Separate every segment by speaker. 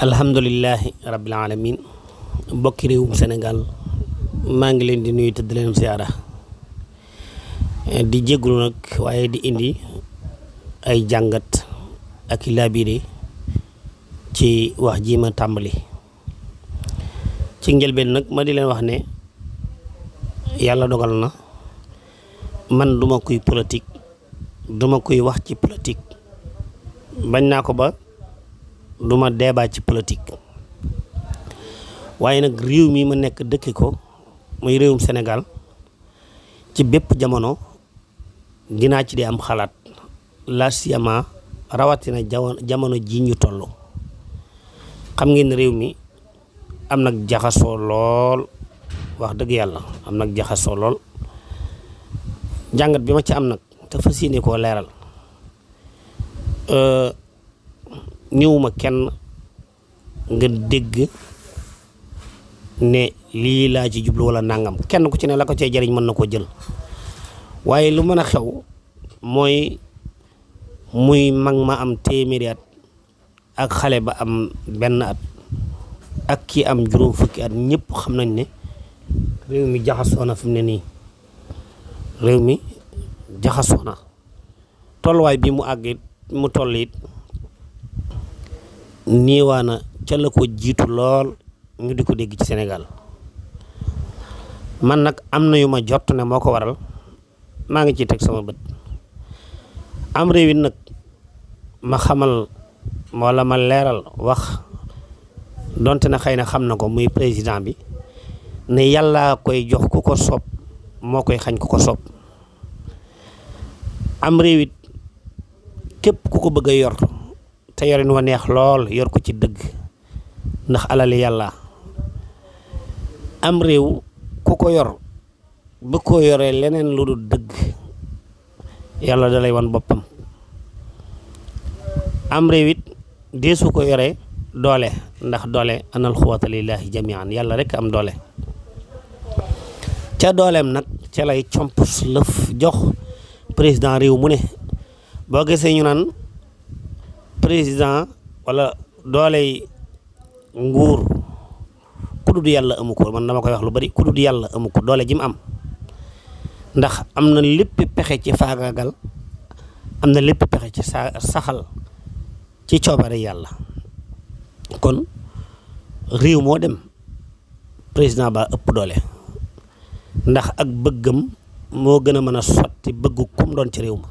Speaker 1: alhamdulillahi rabbil alamin mbokki réewum Sénégal maa ngi leen di nuyu te di leen siyaara di jégalu nag waaye di indi ay jàngat ak i laabire ci wax ji ma tàmbali ci njëlbeen nag ma di leen wax ne yàlla dogal na man duma kuy politique duma kuy wax ci politique bañ naa ko ba duma débat ci politique waaye nag réew mi ma nekk dëkki ko muy réewum Sénégal ci bépp jamono dinaa ci di am xalaat la siyama rawatina jamono ji ñu toll xam ngeen ne réew mi am nag jaxasoo lool wax dëgg yàlla am nag jaxasoo lool jàngat bi ma ci am nag te fas yéene koo leeral ñëwuma kenn nga dégg ne lii laa ci jublu wala nangam kenn ku ci ne la ko cee jariñ mën na koo jël waaye lu mën a xew mooy muy mag ma am téeméeri at ak xale ba am benn at ak ki am juróom fukki at ñëpp xam nañ ne réew mi jaxasoo na fi mu ne nii réew mi jaxasoo na tolluwaay bi mu àgg mu toll it niiwaana ca la ko jiitu lool ñu di ko dégg ci Sénégal man nag am na yu ma jot ne moo ko waral maa ngi ciy teg sama bët am réew it nag ma xamal wala ma leeral wax donte na xëy na xam na ko muy président bi ne yàlla koy jox ku ko soob moo koy xañ ku ko soob am réew it képp ku ko bëgg a yor te yorin wa neex lool yor ko ci dëgg ndax alali yàlla am réew ku ko yor bu ko yoree leneen lu dul dëgg yàlla da lay wan boppam am réew it deesu ko yoree doole ndax doole anal xuwata lillahi jamian yàlla rek am doole ca dooleem nag ca lay compus lëf jox président réew mu ne boo gisee ñu naan président wala dooley nguur ku dul yàlla amu ko man dama koy wax lu bari ku dul yàlla amu ko doole ji mu am ndax am na lépp pexe ci faagaagal am na lépp pexe ci saxal ci coobare yàlla kon réew moo dem président ba ëpp doole ndax ak bëggam moo gën a mën a sotti bëggu kum doon ci réew ma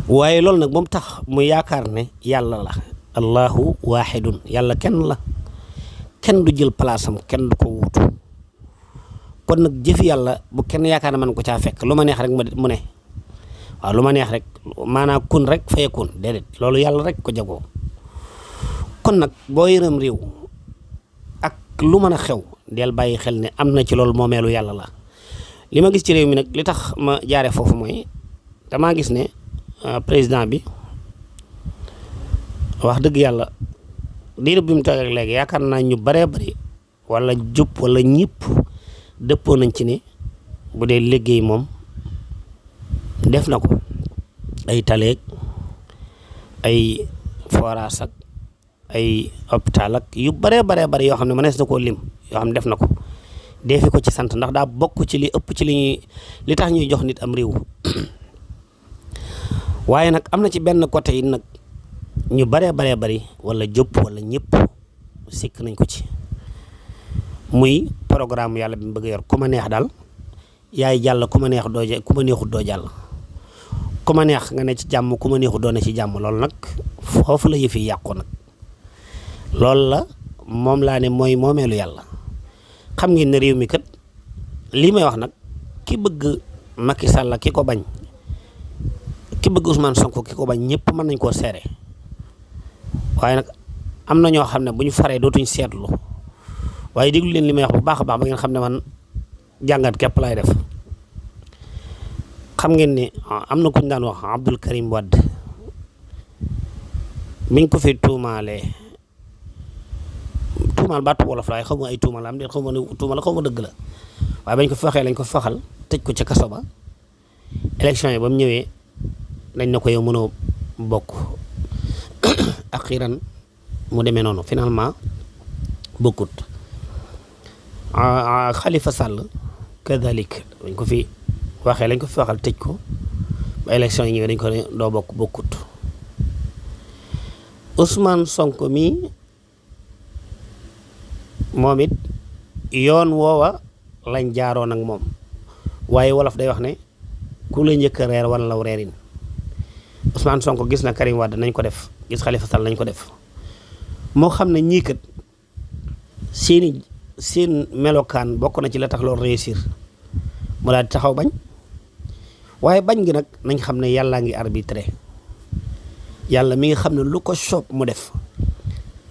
Speaker 1: waaye loolu nag moom tax mu yaakaar ne yàlla la allahu waahidun yàlla kenn la kenn du jël palaasam kenn du ko wuutu kon nag jëfi yàlla bu kenn yaakaar ne man ko caa fekk lu ma neex rek mu ne waaw lu ma neex rek maanaam kun rek fayekun déedéet loolu yàlla rek ko jagoo kon nag boo yërëm réew ak lu mën a xew del bàyyi xel ne am na ci loolu moomeelu yàlla la li ma gis ci réew mi nag li tax ma jaare foofu mooy damaa gis ne président bi wax dëgg yàlla diirub bi mu toog ak léegi yaakaar naa ñu baree bari wala jub wala ñëpp dëppoo nañ ci ne bu dee liggéey moom def na ko ay taleeg ay forage ak ay hôpital ak yu baree bari yoo xam ne mënees na koo lim yoo xam ne def na ko defi ko ci sant ndax daa bokk ci li ëpp ci li tax ñuy jox nit am réew waaye nag am na ci benn côté yi nag ñu baree bari wala jëpp wala ñëpp sikk nañ ko ci muy programme yàlla bi mu bëgg a yor ku ma neex daal yaay jàll ku ma neex ku ma neexut doo jàll ku ma neex nga ne ci jàmm ku ma neexut doo ne ci jàmm loolu nag foofu la yëf yi yàqu nag loolu la moom laa ne mooy moomeelu yàlla xam ngeen ne réew mi kat lii may wax nag ki bëgg Macky Sall ki ko bañ ki bëgg Ousmane Sonko ki ko bañ ñëpp mën nañ koo seere waaye nag am na ñoo xam ne bu ñu faree dootuñ seetlu waaye déglu leen li may wax bu baax a baax ba ngeen xam ne man jàngat képp laay def xam ngeen ne am na ku ñu daan wax Abdoul Karim Wade miñ ko fi tuumaal baatu wolof laay xaw ma ay tuumaal am de xaw ma ne tuumaal xaw ma dëgg la waaye bañ ko fi waxee lañ ko faxal tëj ko ca kaso ba élection yi ba mu ñëwee dañ na ko yow mënoo bokk axiran mu demee noonu finalement bokkut. Khalifa Sall kadalik dañ ko fi waxee lañ ko fi waxal tëj ko ba élection yi ñëwee dañ ko ne doo bokkut. Ousmane Sonko mi moom it yoon woowa lañ jaaroon ak moom waaye wolof day wax ne ku la njëkk a reer wala law reerin. Ousmane Sonko gis na Karim Wade nañ ko def gis Khalifa Sall nañ ko def moo xam ne ñii kat seen melokaan bokk na ci la tax loolu réussir mu daal di taxaw bañ waaye bañ gi nag nañ xam ne yàllaa ngi arbitré yàlla mi nga xam ne lu ko soob mu def.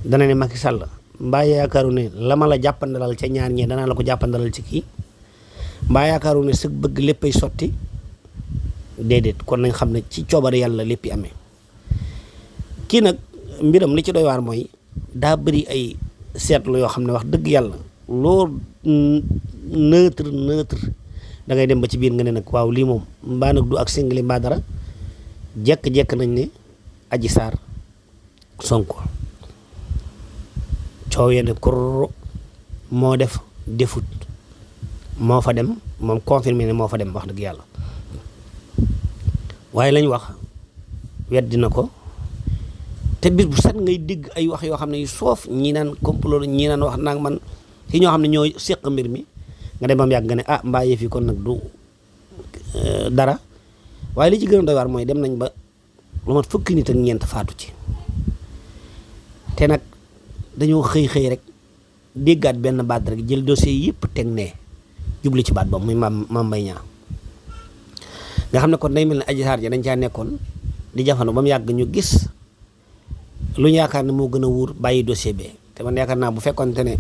Speaker 1: dana ne Macky Sall mbaa yaakaaru ne la ma la jàppandalal ca ñaar ñee danaa la ko jàppandalal ci kii mbaa yaakaaru ne sa bëgg léppay sotti déedéet. kon nañ xam ne ci coobare yàlla léppi amee. kii nag mbiram li ci doy waar mooy daa bëri ay seetlu yoo xam ne wax dëgg yàlla loo neutre da ngay dem ba ci biir nga ne nag waaw lii moom mbaa nag du ak singli mbaa dara jekk-jekk nañ ne Adji Sarr Sonko coow yene kur moo def defut moo fa dem moom confirmé ne moo fa dem wax dëgg yàlla waaye lañ wax weddi na ko. te bis bu set ngay dégg ay wax yoo xam ne yu soof ñii naan complot ñii naan wax naag man ci ñoo xam ne ñoo séq mbir mi nga dem bam yàgg nga ne mbaa yëf yi kon nag du dara waaye li ci gën a doy waar mooy dem nañ ba lu mat fukki nit ak ñeent faatu ci te nag dañoo xëy rek déggaat benn baat rek jël dossier yëpp teg ne jubli ci baat boobu muy Mame Mbaye Niang nga xam ne kon day mel ne Adji Sarr ja dañ caa nekkoon di jafandu ba mu yàgg ñu gis lu ñu yaakaar ne moo gën a wuur bàyyi dossier bi te man yaakaar naa bu fekkonte ne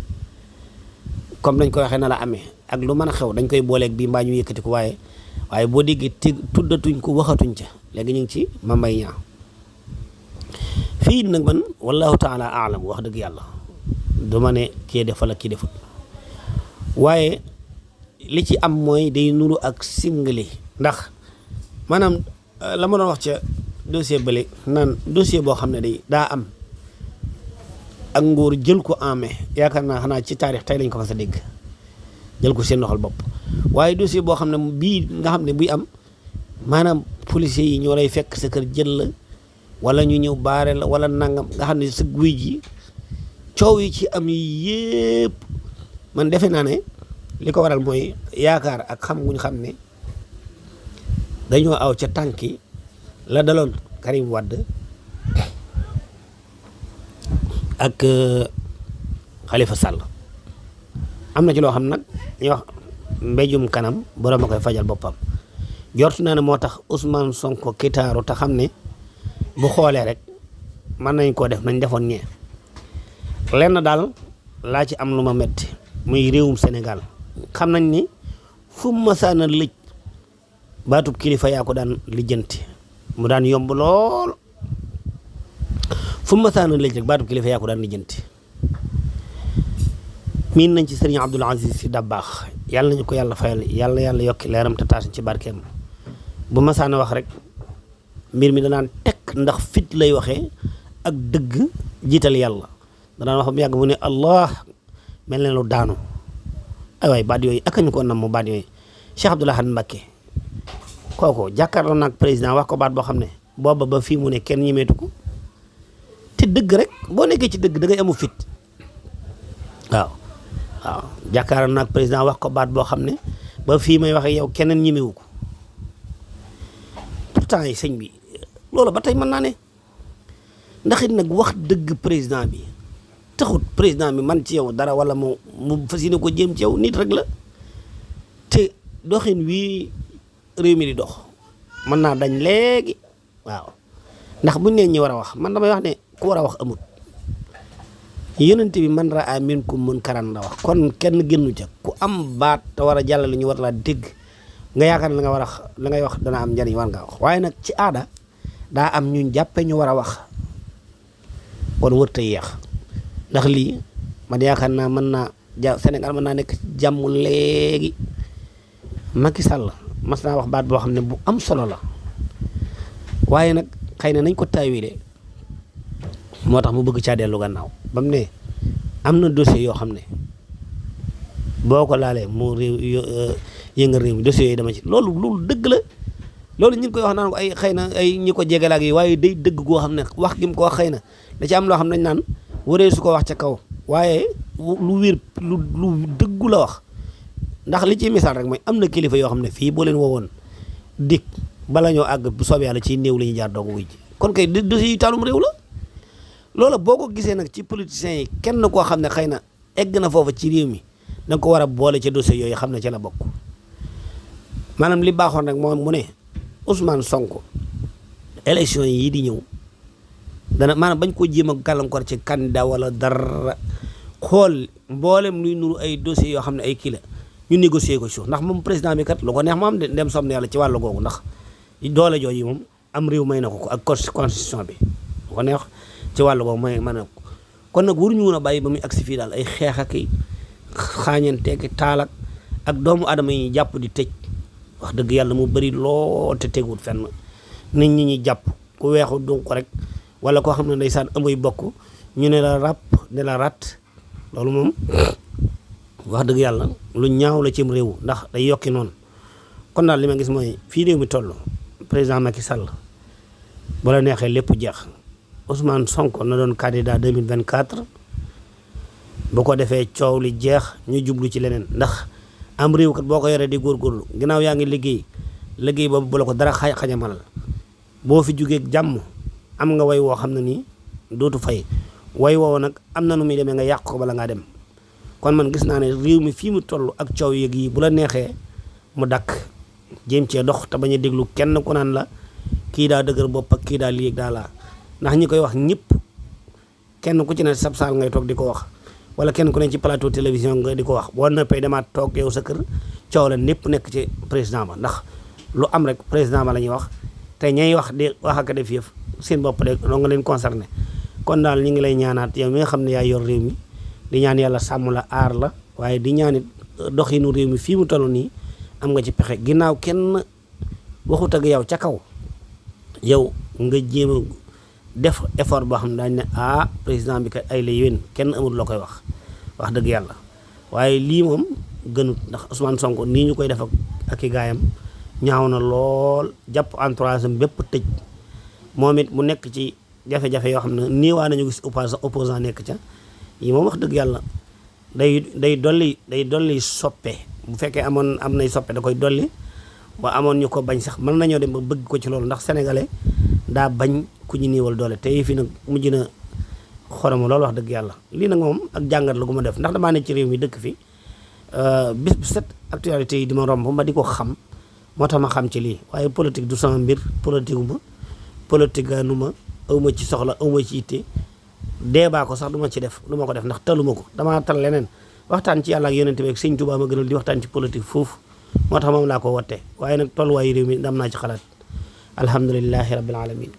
Speaker 1: comme dañ koy waxee na la amee ak lu mën a xew dañ koy booleeg bii mbaa ñu yëkkati ko waaye boo déggee tuddatuñ ko waxatuñ ca léegi ñu ngi ci Mame Mbaye Niang fii nag man wallahu taala aalam wax dëgg yàlla du ma ne kii def la kii defut waaye li ci am mooy day nuru ak singali ndax maanaam la ma doon wax ca dossier bële naan dossier boo xam ne day daa am ak nguur jël ko en main yaakaar naa xanaa ci taarix tey lañ ko fa sa dégg jël ko seen loxol bopp waaye dossier boo xam ne bii nga xam ne buy am maanaam policiers yi ñoo lay fekk sa kër jël la wala ñu ñëw baare la wala nangam nga xam ne sa guy ji coow yi ci am yépp man defe naa ne li ko waral mooy yaakaar ak xam guñ xam ne dañoo aw ca tànki la daloon Karim Wade ak Khalifa Sall am na ci loo xam nag ñuy wax mbéjum kanam borom a koy fajal boppam jortu naa ne moo tax Ousmane Sonko kitaaru te xam ne bu xoolee rek mën nañ koo def nañ defoon ñee lenn daal laa ci am lu ma metti muy réewum Sénégal xam nañ ni fu mu masaana lëj baatub kilifa yaa ko daan lijjanti mu daan yomb lool fu mu masaana lëj rek baatub kilifa yaa ko daan lijjanti miin nañ ci sëriñ Abdoul Aziz Sy Dabakh yàlla nañu ko yàlla fayal yàlla yokki leeram te taas ci barkeem bu masaana wax rek mbir mi danaan tekk ndax fit lay waxee ak dëgg jiital yàlla danaan wax bu yàgg mu ne allah mel ne lu daanu ay waay baat yooyu ak ñu ko nam mu baat yooyu Cheikh Abdoul Ahad Mbacké kooku jàkkaarloo naag président wax ko baat boo xam ne booba ba fii mu ne kenn ñemeetu ko te dëgg rek boo nekkee ci dëgg da ngay amu fit waaw jàkkaarloo naag président wax ko baat boo xam ne ba fii may wax ak yow keneen ñemewu ko pourtant yi sëñ bi loolu ba tey mën naa ne ndax it nag wax dëgg président bi taxut président bi man ci yow dara wala mu fas yéene ko jéem ci yow nit rek la te doxin wii réew mi di dox mën naa dañ léegi waaw ndax buñ nee ñi war a wax man damay wax ne ku war a wax amut yonent bi man raa minkum munkaran la wax kon kenn génnu ca ku am baat te war a jàllale ñu war laa dégg nga yaakaar ne la nga war a la ngay wax dana am njariñ war ngaa wax waaye nag ci aada daa am ñun jàppe ñu war a wax kon wër te yeex ndax lii man yaakaar naa mën naa Sénégal mën naa nekk jàmm léegi Macky Sall mas naa wax baat boo xam ne bu am solo la waaye nag xëy na nañ ko taawile moo tax mu bëgg caa dellu gannaaw ba mu ne am na dossier yoo xam ne boo ko laalee mu yëngal réew mi dossiers yooyu dama ci loolu dëgg la loolu ñu ngi koy wax naan ko ay xëy na ay ñi ko jegeel ak yi waaye day dëgg goo xam ne wax gi mu ko wax xëy na da ci am loo xam ne dañ naan waree su ko wax ca kaw waaye lu wér lu dëggu la wax ndax li ci misaal rek mooy am na kilifa yoo xam ne fii boo leen woowoon dik bala ñoo àgg bu soobee yàlla ci néew la ñuy jaar doog wuy ji kon kay dossiers yu taalum réew la loola boo ko gisee nag ci politiciens yi kenn koo xam ne xëy na egg na foofa ci réew mi da nga ko war a boole ca dossiers yooyu xam ne ci la bokk maanaam li baaxoon rek moom mu ne Ousmane Sonko élection yi di ñëw dana maanaam bañ ko jéem a gàllankoor ci candidat wala dara xool mboolem luy nuru ay dossiers yoo xam ne ay kii la ñu négocier ko suuf ndax moom président bi kat lu ko neex ma am de dem som ne yàlla ci wàllu googu ndax doole jooju moom am réew may na ko ak constitution bi lu ko neex ci wàllu googu may na ko kon nag waruñu woon a bàyyi ba muy agsi fii daal ay xeex ak i xaañanteeki taalak ak doomu adama yi jàpp di tëj wax dëgg yàlla mu bëri lool te teguwut fenn nit ñi jàpp ku weexu donc rek wala koo xam ne ndeysaan amuy bokk ñu ne la ràpp ne la rat loolu moom wax dëgg yàlla lu ñaaw la cim réew ndax day yokki noonu kon daal li ma gis mooy fii réew mi toll président Macky Sall bu la neexee lépp jeex Ousmane Sonko na doon candidat 2024 bu ko defee coow li jeex ñu jublu ci leneen ndax am réew kat boo ko yoree di góorgóorlu ginnaaw yaa ngi liggéey boobu bu la ko dara xajamalal boo fi jugee jàmm am nga way woo xam ne nii dootu fay way woow nag am na nu muy demee nga yàq ko bala ngaa dem kon man gis naa ne réew mi fii mu toll ak coow yëg yi bu la neexee mu dakk jéem cee dox te bañ a déglu kenn ku naan la kii daa dëgër bopp ak kii daa lii daa laa ndax ñi koy wax ñëpp kenn ku ci ne sab saal ngay toog di ko wax wala kenn ku ne ci plateau télévision nga di ko wax boo noppee demaat toog yow sa kër coow la népp nekk ci président ba ndax lu am rek président ba la ñuy wax te ñay wax di wax ak def yëf seen bopp de loo nga leen concerné kon daal ñu ngi lay ñaanaat yow mi nga xam ne yaa yor réew mi di ñaan yàlla sàmm la aar la waaye di ñaanit doxinu réew mi fii mu toll nii am nga ci pexe ginnaaw kenn waxut ak yow ca kaw yow nga jéem a def effort boo xam ne daañu ne président bi kat ay la yéwén kenn amul loo koy wax dëgg yàlla waaye lii moom gënut ndax Ousmane Sonko nii ñu koy def ak i gaayam ñaaw na lool jàpp entourage am bépp tëj moom it mu nekk ci jafe-jafe yoo xam ne nii waa nañu gis opposant nekk ca yi moom wax dëgg yàlla day dolli soppe bu fekkee am nay soppe da koy dolli ba amoon ñu ko bañ sax mën nañoo dem ba bëgg ko ci loolu ndax sénégalais daa bañ ku ñu niiwal doole te fi nag mujj na xoromu loolu wax dëgg yàlla lii nag moom ak jàngat la gu ma def ndax damaa ne ci réew mi dëkk fi bis bu set actualité yi di ma romb ma di ko xam moo tax ma xam ci lii waaye politique du sama mbir politique nu ma awma ci soxla awma ci itte débat ko sax du ma ci def du ma ko def ndax taluma ko damaa tal leneen waxtaan ci yàlla ak yonent bi ak sëñ Tuubaa ma gënal di waxtaan ci politique foofu moo tax moom laa ko wotte waaye nag tolluwaayu réew mi dam naa ci xalaat alhamdulillahi rabbil alamin